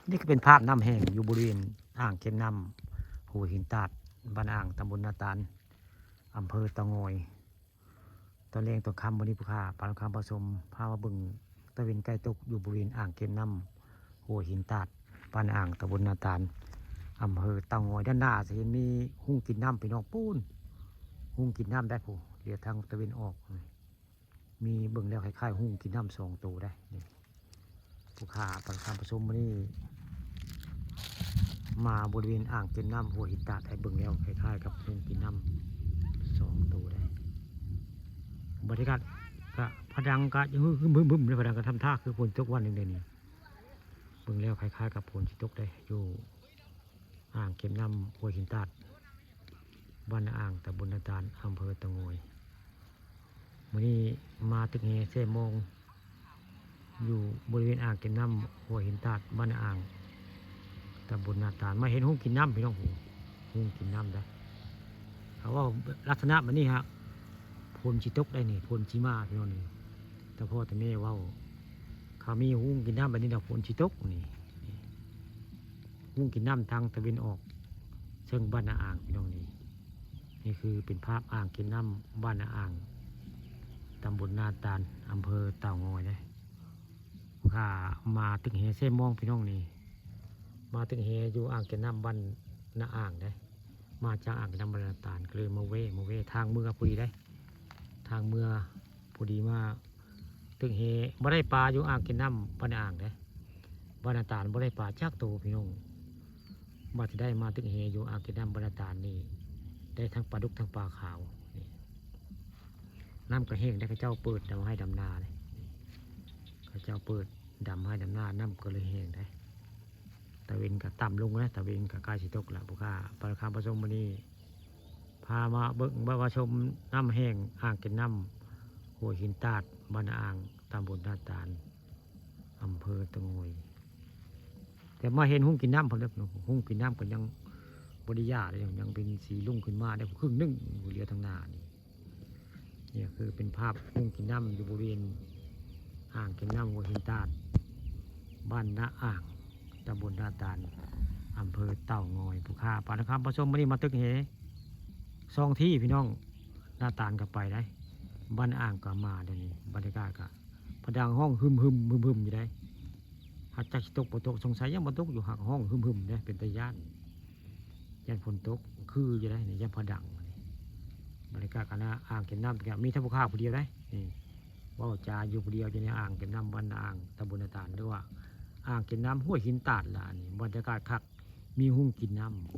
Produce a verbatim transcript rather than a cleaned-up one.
นี่ก็เป็นภาพน้ำแห้งอยู่บริเวณอ่างเก็บน้ำห้วยหินตาด บ้านอ่าง ตำบลนาตาล อำเภอเต่างอย ตอนแลงตอนค่ำมื้อนี้ ผู้ข้าปานคำผสม พามาเบิ่งตะเวนใกล้ตกอยู่บริเวณอ่างเก็บน้ำห้วยหินตาด บ้านอ่าง ตำบลนาตาล อำเภอเต่างอย ด้านหน้าจะเห็นมีฮุ่งกินน้ำพี่น้องปูน ฮุ่งกินน้ำได้ผู้เดียวทางตะเวนออก มีเบิ่งแล้วคล้ายๆฮุ่งกินน้ำสองตัวได้นี่ ผู้ข้าปานคำผสมมื้อนี้ มาบริเวณอ่างเก็บน้ำห้วยหินตาด ให้เบิ่งแล้วคล้ายๆกับฮุ่งกินน้ำสองตัวได้ บรรยากาศก็ผดังก็ยังฮึ่มๆๆเลย ผดังก็ทำท่าคือฝนตกวันหนึ่งเลยนี่ เบิ่งแล้วคล้ายๆกับฝนสิตกได้อยู่อ่างเก็บน้ำห้วยหินตาด บ้านนาอ่าง ตำบลนาตาล อำเภอเต่างอย มื้อนี้มาตึกแหแซ่มอง อยู่บริเวณอ่างเก็บน้ำห้วยหินตาด บ้านนาอ่าง ตำบลนาตาล มาเห็นฮุ่งกินน้ำพี่น้อง ฮุ่งกินน้ำได้ เขาว่าลักษณะแบบนี้ฮะ ฝนสิตกได้นี่ ฝนสิมาพี่น้องนี่ แต่พ่อแต่แม่เว้า เขามีฮุ่งกินน้ำแบบนี้นะ ฝนสิตกนี่ ฮุ่งกินน้ำทางตะเวนออก เชิงบ้านนาอ่างพี่น้องนี่ นี่คือเป็นภาพอ่างเก็บน้ำบ้านนาอ่าง ตำบลนาตาล อำเภอเต่างอยนะ ข้ามาตึกแหแซ่มองพี่น้องนี่ มาตึกแหอยู่อ่างเก็บน้ำบ้านนาอ่างเด้ มาจากอ่างเก็บน้ำบ้านนาตาล ก็เลยมาแวะ มาแวะทางเมือพอดีเด้ ทางเมือพอดีมา ตึกแหบ่ได้ปลาอยู่อ่างเก็บน้ำบ้านนาอ่างเด้ บ้านนาตาลบ่ได้ปลาจักโตพี่น้อง บัดที่ได้มาตึกแหอยู่อ่างเก็บน้ำบ้านนาตาลนี่ ได้ทั้งปลาดุกทั้งปลาขาวนี่ น้ำก็แห้งได้ เขาเจ้าเปิดดำไฮ่ดำนาเลย เขาเจ้าเปิดดำไฮ่ดำนา น้ำก็เลยแห้งได้ ตะเวนก็ต่ำลงนะ ตะเวนก็ใกล้สิตกแล้ว ผู้ข้าปานคำผสมมื้อนี้ พามาเบิ่ง มาชมน้ำแห้งอ่างเก็บน้ำห้วยหินตาด บ้านนาอ่าง ตำบลนาตาล อำเภอเต่างอย แต่มาเห็นฮุ่งกินน้ำพอแล้ว ฮุ่งกินน้ำก็ยังบ่ได้หย่าเลย ยังเป็นสีลุ่งขึ้นมาได้ครึ่งหนึ่ง เหลือทางหน้านี่ นี่คือเป็นภาพฮุ่งกินน้ำอยู่บริเวณอ่างเก็บน้ำห้วยหินตาด บ้านนาอ่าง ตำบลนาตาล อำเภอเต่างอย ผู้ข้าปานคำผสมมื้อนี้มาตึกแหสองที่พี่น้อง นาตาลก็ไปได้ บ้านอ่างก็มาเดี๋ยวนี้ บรรยากาศก็ผดังฮ้องหึมๆๆๆอยู่ได้ หากจักสิตกบ่ตก สงสัยยังบ่ตกอยู่ หากฮ้องหึมๆเด้ เป็นตาย้าน ย้านฝนตก คืออยู่ได้นี่ ย้านผดัง บรรยากาศคณะอ่างเก็บน้ำก็มีแต่ผู้ข้าผู้เดียวได้นี่ เว้าจาอยู่ผู้เดียวอยู่ในอ่างเก็บน้ำบ้านนาอ่าง ตำบลนาตาล หรือว่าอ่างเก็บน้ำห้วยหินตาดล่ะนี่ บรรยากาศคัก มีฮุ่งกินน้ำ